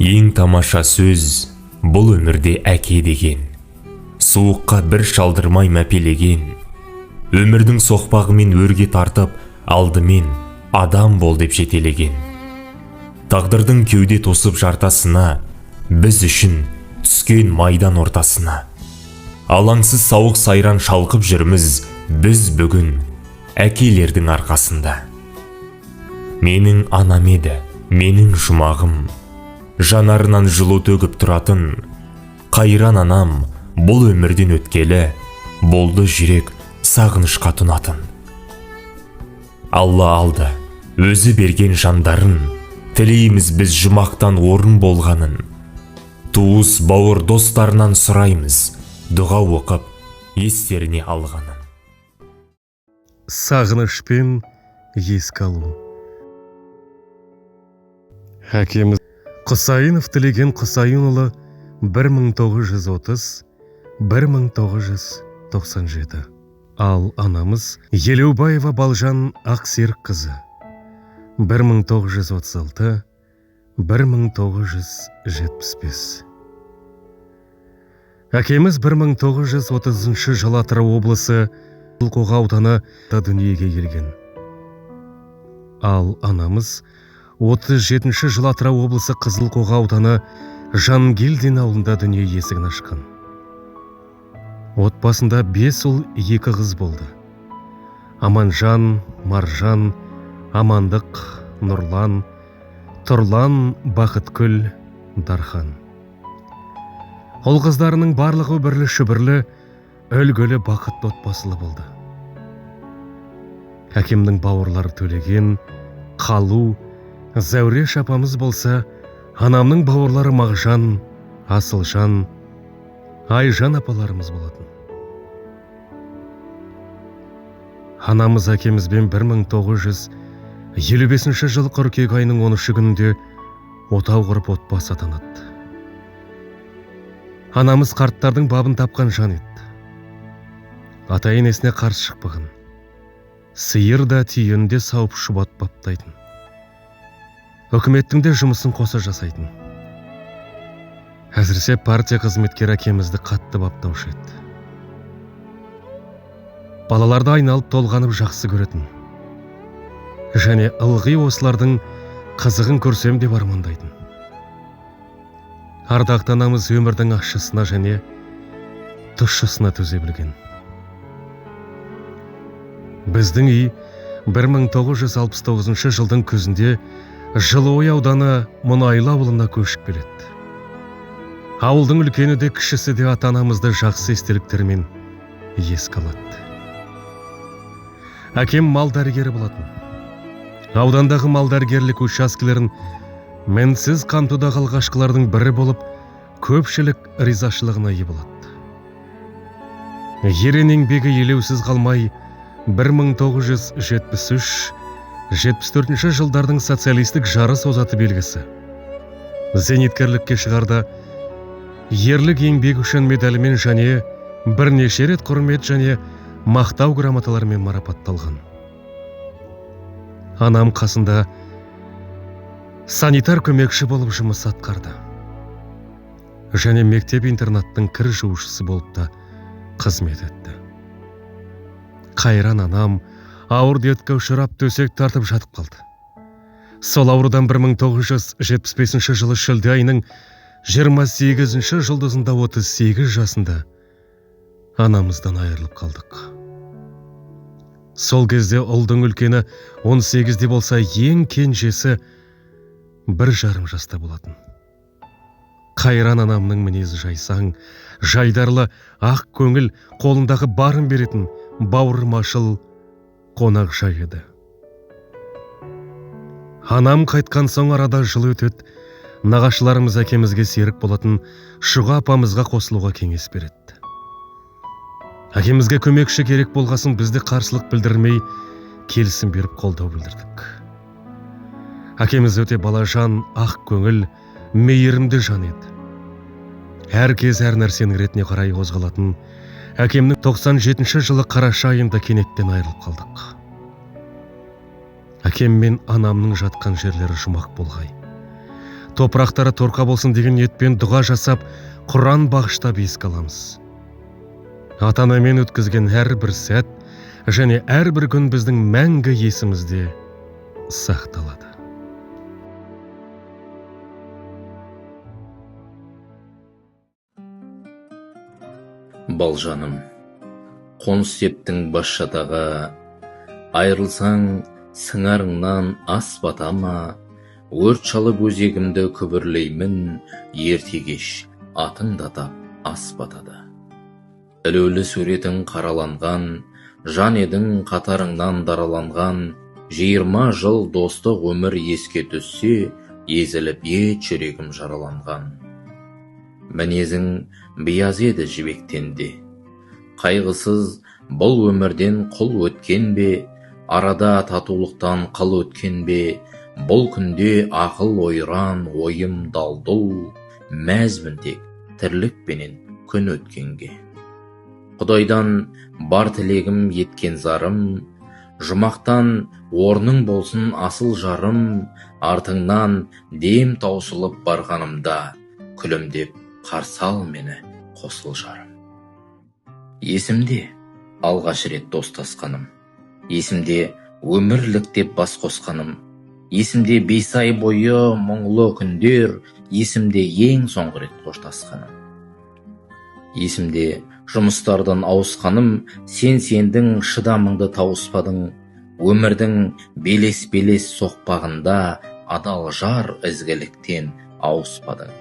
Ең тамаша сөз бұл өмірде әке деген. Суыққа бір шалдырмай мәпелеген. Өмірдің соқпағымен өрге тартып, алдымен адам бол деп жетелеген. Тағдырдың кеуде тосып жартасына, біз үшін түскен майдан ортасына. Алаңсыз сауық сайран шалқып жүрміз біз бүгін әкелердің арқасында. Менің анам еді, менің жұмағым, жанарынан жылу төгіп тұратын. Қайран анам бұл өмірден өткелі, болды жүрек сағынышқа тұнатын. Алла алды, өзі берген жандарын, тілейміз біз жұмақтан орын болғанын. Туыс бауыр достарынан сұраймыз, дұға оқып естеріне алғанын. Сағынышпен еске алу. Әкеміз Құсайынов Тілеген Құсайынұлы 1930-1997. Ал анамыз Елеубаева Балжан Ақсерікқызы 1936-1975. Әкеміз 1930 жылы Атырау облысы Қызылқоға ауданы дүниеге келген. Ал анамыз 37 жылы Атырау облысы Қызылқоға ауданы Жангелдин ауылында дүние есігін ашқан. Отбасында 5 ұл, 2 қыз болды. Аманжан, Маржан, Амандық, Нұрлан, Тұрлан, Бақытгүл, Дархан. Ұл қыздарының барлығы бірлі-шүбірлі, үлгілі бақытты отбасылы болды. Әкемнің бауырлары Төлеген, Қалу, Зәуреш апамыз болса, анамның бауырлары Мағжан, Асылжан, Айжан апаларымыз болатын. Анамыз әкемізбен 1955 жылы қыркүйек айының 13 күнінде отау құрып отбасы атанады. Анамыз қарттардың бабын тапқан жан еді. Ата-енесіне қарсы шықпаған. Сиыр да түйені де сауып шұбат баптайтын. Үкіметтің де жұмысын қоса жасайтын. Әсіресе партия қызметкері әкемізді қатты баптаушы еді. Балаларды айналып толғанып жақсы көретін. Және ылғи осылардың қызығын көрсем деп армандайтын. Ардақты анамыз өмірдің ащысына және тұщысына төзе білген. Біздің үй 1969 жылдың күзінде Жылыой ауданы Мұнайлы ауылына көшіп келеді. Ауылдың үлкені де кішісі де ата-анамызды жақсы естеліктермен еске алады. Әкем мал дәрігері болатын. Аудандағы мал дәрігерлік учаскелерін мінсіз қамтудағы алғашқылардың бірі болып, көпшілік ризашылығына ие болады. Ерен еңбегі елеусіз қалмай, 1973-74 жылдардың социалистік жарыс озаты белгісі. Зейнеткерлікке шығарда ерлік еңбек үшін медалімен және бірнеше рет құрмет және мақтау грамоталарымен марапатталған. Анам қасында санитар көмекші болып жұмыс атқарды. Және мектеп-интернаттың кір жуушысы болып та қызмет етті. Қайран анам ауыр дертке ұшырап төсек тартып жатып қалды. Сол аурудан 1975 жылы шілде айының 28 жұлдызында 38 жасында анамыздан айырылып қалдық. Сол кезде ұлдың үлкені 18-де болса, ең кенжесі 1,5 жаста болатын. Қайран анамның мінезі жайсаң, жайдарлы, ақ көңіл, қолындағы барын беретін бауырмашыл қонақжай еді. Анам қайтқан соң арада жыл өтеді, нағашыларымыз әкемізге серік болатын Шұға апамызға қосылуға кеңес береді. Әкемізге көмекші керек болғасын бізді қарсылық білдірмей келісім беріп қолдау білдірдік. Әкеміз өте балажан, ақ көңіл, мейірімді жан еді. Әр кез әр нәрсенің ретіне қарай қозғалатын әкемнің 97 жылы қараша айында кенеттен айырылып қалдық. Әкем мен анамның жатқан жерлері жұмақ болғай. Топырақтары торқа болсын деген ниетпен дұға жасап, Құран бағыштап еске аламыз. Ата-анамен өткізген әрбір сәт және әрбір күн біздің мәңгі есімізде сақталады. Балжаным, қоныс септің бас жатаға, айырылсаң сыңарыңнан ас бата ма, өрт шалып өзегімді күбірлеймін, ерте кеш атыңды атап ас батады. Ілулі суретің қараланған, жан едің қатарыңнан дараланған, 20 жыл достық өмір еске түссе, езіліп ет жүрегім жараланған. Мінезің бияз еді жібектен де, қайғысыз бұл өмірден құл өткен бе, арада татулықтан қыл өткен бе, бұл күнде ақыл ойран, ойым далдұл, мәзбін тек тірлікпенен күн өткенге. Құдайдан бар тілегім еткен зарым, жұмақтан орның болсын асыл жарым, артыңнан дем таусылып барғанымда, күлімдеп қарсы ал мені қосыл жарым. Есімде алғаш рет достасқаным, есімде өмірлік деп бас қосқаным, есімде 5 ай бойы мұңлы күндер, есімде ең соңғы рет қоштасқаным. Есімде жұмыстардан ауысқаным, сен сендің шыдамыңды тауыспадың, өмірдің белес-белес соқпағында адал жар ізгіліктен ауыспадың.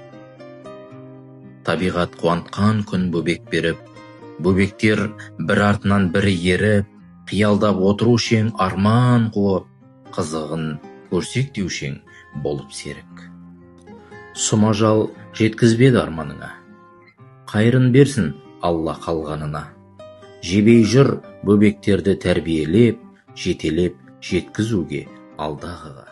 Табиғат қуантқан күн бөбек беріп, бөбектер бір артынан бірі еріп, қиялдап отырушең арман қуып, қызығын көрсек деушең болып серік. Сұм ажал жеткізбеді арманыңа, қайырын берсін Алла қалғанына. Жебей жүр бөбектерді тәрбиелеп, жетелеп жеткізуге алдағыға.